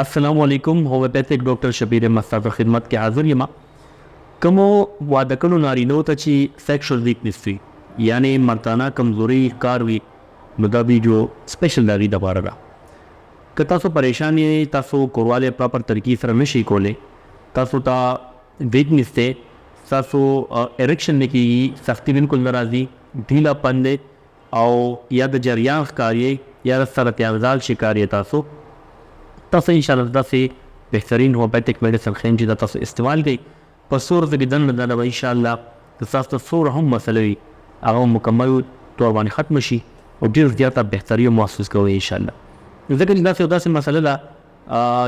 السلام علیکم، هومیوپیتھک ډاکټر شبیر احمد ستاسو خدمت کې حاضر یم. کومو واده کړو نارینو ته چې سیکشوال ویکنس وي، یعنی مردانه کمزوري ښکار وي، نو دا ویډیو سپیشل د هغوی دپاره ده. که تاسو پریشان یئ، تاسو کوروالی پراپر طریقې سره نشئ کولی، تاسو ته ویکنس دی، ستاسو اریکشن نه کیږي، سختي بالکل نه راځي، ډیله پن دی، او یا د جریان ښکار یئ یا د سرطان شکار یئ، تاسو ان شاء الله داسې بهترین هومیوپیتھک میډیسن ښیم چې دا تاسو استعمال کړئ. په څو ورځو کې دننه دننه به ان شاء الله که ستاسو ته څومره هم مسله وي، هغه به مکمل طور باندې ختمه شي او ډېر زیاته بهتري به محسوس کوئ ان شاء الله. ځکه چې داسې یو داسې مسله ده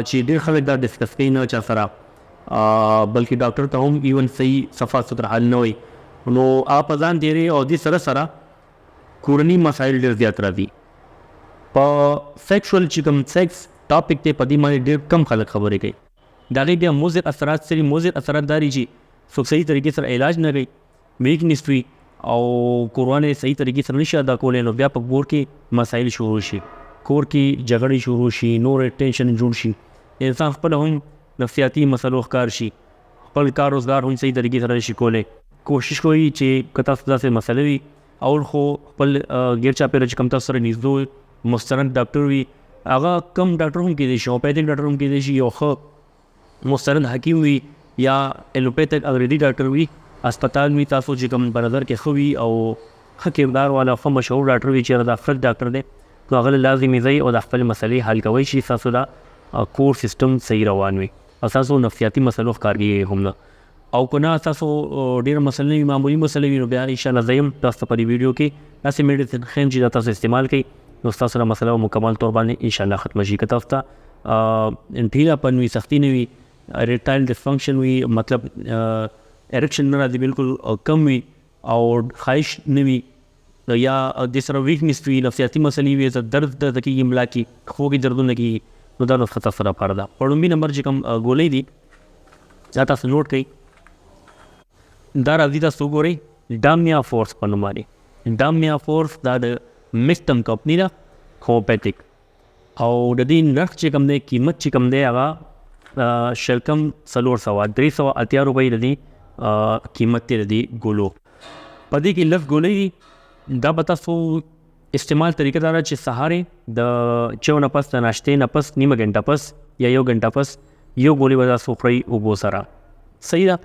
چې ډېر خلک دا ډسکس کوي نه چا سره، بلکې ډاکټر ته هم ایون صحیح صفا سوتره حل نه وایي، نو هغه په ځان تېرې. او دې سره سره کورني مسایل ډېر زیات راځي. په سیکشوال چې کوم سیکس ټاپک دی، په دې باندې ډېر کم خلک خبرې کوي. د هغې بیا مضر اثرات څه دي؟ مضر اثرات دا دي چې څوک صحیح طریقې سره علاج نه کوي، ویکنس وي او کوروالی صحیح طریقې سره نشي ادا کولی، نو بیا په کور کې مسایل شروع شي، کور کې جګړې شروع شي، نور ټینشن جوړ شي، انسان خپله هم نفسیاتي مسلو ښکار شي، خپل کار روزګار هم صحیح طریقې سره نشي کولی. کوشش کوئ چې که تاسو داسې مسله وي، اول خو خپل غیر چاپېره چې کوم تاسو سره نږدې مستند ډاکټر وي، هغه کم ډاکټر هم کېدای شي، هومیوپیتھک ډاکټر هم کېدای شي، یو ښه مستند حکیم وي یا ایلوپیتھک انګریزي ډاکټر وي، هسپتال وي، تاسو چې کوم په نظر کې ښه وي او ښه کردار والا، ښه مشهور ډاکټر وي چې دا ښه ډاکټر دی، نو هغه له لازمي ځئ او د خپلې مسلې حل کوئ چې ستاسو دا کور سیستم صحیح روان وي او ستاسو نفسیاتي مسلو ښکار کېږي هم نه. او که نه تاسو ډېره مسله نه وي، معمولي مسله وي، نو بیا ان شاء الله زه یم تاسو ته په دې ویډیو کې داسې میډیسن ښیم چې دا تاسو استعمال کړئ، نو ستاسو دا مسله به مکمل طور باندې ان شاء الله ختمه شي. که تاسو ته ډیله پن وي، سختي نه وي، اریکټایل ډسفنکشن وي، مطلب اریکشن نه راځي، بالکل کم وي او خواهش نه وي، یا د سره ویکنس وي، نفسیاتي مسلې وي، درد درته کېږي ملا کې، پښو کې دردونه کېږي، نو دا نسخه تاسو لپاره ده. په لومړي نمبر چې کوم ګولۍ دي، دا تاسو نوټ کړئ. دا راځي، تاسو وګورئ، ډامیا فورس په نوم باندې. ډامیا فورس دا د مکتم کمپني ده، هومیوپیتھک، او د دې نرخ چې کوم دی، قیمت چې کوم دی، هغه شل کم 400، 380 روپۍ د دې قیمت دی. د دې ګولو په دې کې 10 ګولۍ دي. دا به تاسو استعمال طریقه دا ده چې سهار د چو نه پس، د ناشتې نه پس، نیمه ګنټه پس یا یو ګنټه پس یو ګولۍ به تاسو خورئ اوبو سره. صحیح ده؟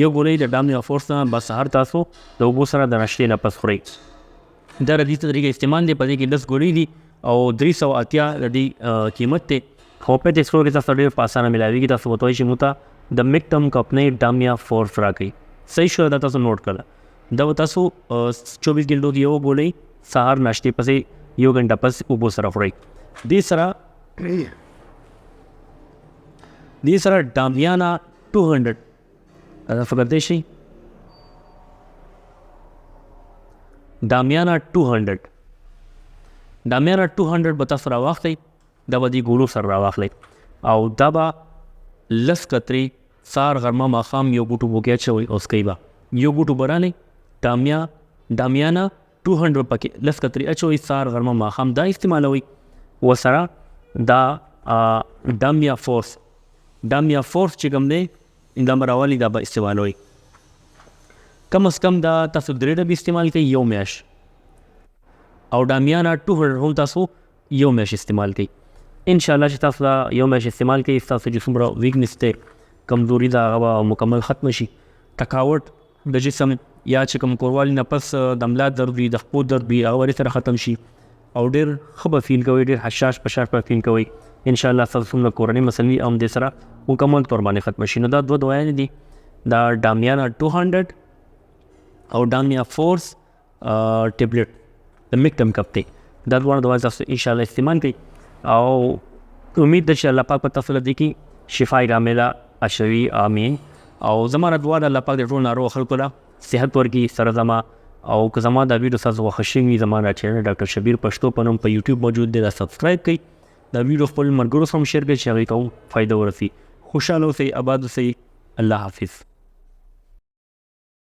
یو ګولۍ د ډامیا فورس نه به سهار تاسو د اوبو سره د ناشتې نه پس خورئ. دا د دې طریقه استعمال دی. په دې کې 10 ګولۍ دي او 380 د دې قیمت دی. هومیوپیتھک سټور کې تاسو ډېر په اسانه میلاویږي. تاسو ورته وایئ چې موږ ته د مکتم کمپنۍ ډامیا فورس راکړئ. صحیح شو؟ دا تاسو نوټ کړه. دا به تاسو 24 ګنټو کې یو ګولۍ سهار ناشتې پسې یو ګنټه پس اوبو سره خورئ. دې سره ډامیانا 200 تاسو کړی شئ. ډامیانا 200، ډامیانا 200 به تاسو راواخلئ. دا به دې ګولو سره راواخلئ او دا به 10 قطرې سهار، غرمه، ماښام یو ګوټ اوبو کې اچوئ او څکئ به. یو ګوټ اوبه رانئ، ډامیانا 200 پکې 10 قطرې اچوئ، سهار، غرمه، ماښام دا استعمالوئ. ورسره دا ډامیا فورس، ډامیا فورس چې کوم دی، دا به راولي، دا به استعمالوئ. کم از کم دا تاسو درې ډبې استعمال کړئ یو میاشت، او ډامیانا 200 هم تاسو یو میاشت استعمال کړئ. ان شاء الله چې تاسو دا یو میاشت استعمال کړئ، ستاسو چې څومره ویکنس دی، کمزوري ده، هغه به مکمل ختمه شي. تکاوټ د جسم یا چې کوم کوروالي نه پس د ملا درد وي، د خپو درد وي، هغه به سره ختم شي او ډېر ښه به فیل کوئ، ډېر حشاش پشاش به فیل کوئ. ان شاء الله ستاسو څومره کورنۍ مسلې وي، هم دې سره مکمل طور باندې ختمه شي. نو دا دوه دوايانې دي، دا ډامیانا 200 او ډامیا فورس ټیبلیټ د مکتم کمپنۍ. دا دواړه دوايي تاسو ان شاء الله استعمال کړئ او امید ده چې الله پاک به تاسو له دې کې شفای کامله اچوي، آمین. او زما دعا ده، الله پاک د ټولو ناروغ خلکو له صحت ورکړي. سره زما او که زما دا ویډیو ستاسو خوښه شوې وي، زما دا چینل ډاکټر شبیر پښتو په نوم په یوټیوب موجود دی، دا سبسکرایب کړئ. دا ویډیو خپل ملګرو سره هم شیر کړئ چې هغوی ته هم فایده ورسي. خوشحاله اوسئ، آباد اوسئ، الله حافظ.